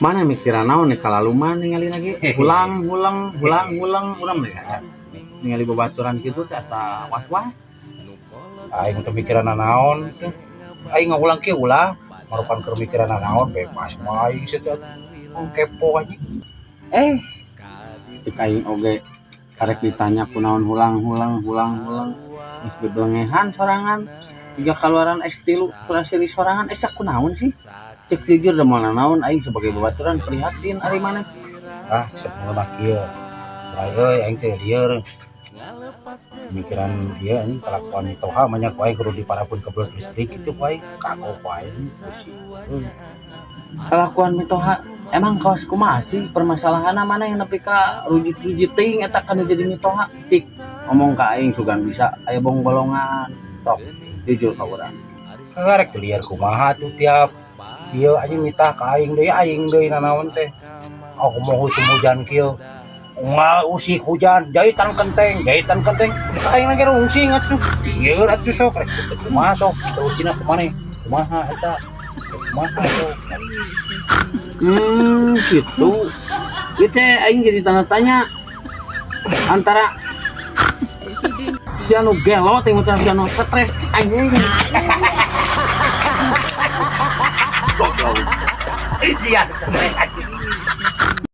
Mana mikiran naon nih kalaluman ningali lagi hulang hulang hulang hulang urang mah asa ningali babaturan kitu teh asa was-was. Aing teu mikiran naon teh. Aing ngawulang kieu ulah marukan keur mikiran naon, bebas mah aing sih teh. Oh, kepo anjing. Eh, cek aing oge karek ditanya kunaon hulang hulang hulang hulang, geus bebelengehan sorangan tiga keluaran S3 suri sorangan. Eh, kunaon sih? Cek jujur da moal naon, aing sebagai babaturan prihatin ari maneh. Ah, sebenarnya mah kieu. Bray euy, aing teh lieur. Mikiran ieu anjing, kelakuan mitoha mah nya ku aing kudu diparabun kebelet listrik itu ku aing, kagok ku aing pusing. Euy. Kelakuan mitoha emang kawas kumaha sih permasalahan mana yang nepi ka rujit-rujit teuing eta kan jadi mitoha? Cik ngomong ka aing, sugan bisa aya bong-bolongan. Sok jujur ka urang. Karek teu lieur kumaha tuh, tiap ieu anjing mitah ka aing deui nanaon teh. Aku mau musim hujan kieu. Unggal usik hujan, jahitan kenteng, jahitan kenteng. Aing lagi rungsing atuh. Lieur atuh sok rek kumaha sok terusina kumaha, kumaha eta? Kumaha sok? Gitu. Itu aing jadi tanda tanya antara si anu gelo teh mah si anu stres anjing. Goblok. Sia stres anjing.